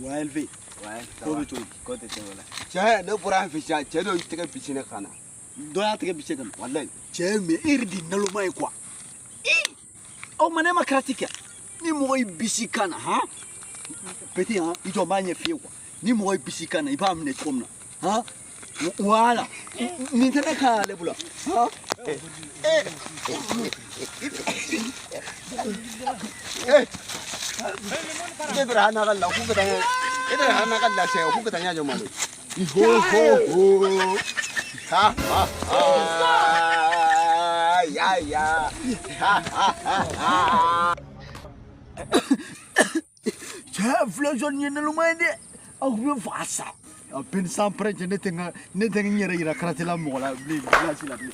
Wa LV. Ouais, ko bɛ cogo di? Ko tɛ cogo la. Cɛ, ne bɔra yan fɛ sisan, cɛ dɔ y'i tɛgɛ bisi ne kan na. Dɔ y'a tɛgɛ bisi kan na? Walayi. Cɛ, mais e yɛrɛ de ye naloma ye quoi. Aw ma ne ma karate kɛ. Ni mɔgɔ y'i bisi kan na, han? Petit, han, i jɔ n b'a ɲɛf'i ye quoi. Ni mɔgɔ y'i bisi kan na, i b'a minɛ cogo min na. Han? Voilà. Nin tɛ ne kan y'ale bolo. Han? E taara hana ka la k'u ka taa ɲɛ jɔ malo. Ho ho ho. Ha ha ha. Ya ya. Ha ha ha ha. Cɛ, filɛ nin ye naloma ye dɛ. Aw bɛ fa sa. A peine sans près cɛ, ne tɛ n ka ne tɛ n yɛrɛ yira karate la mɔgɔ la bilen, village la bilen.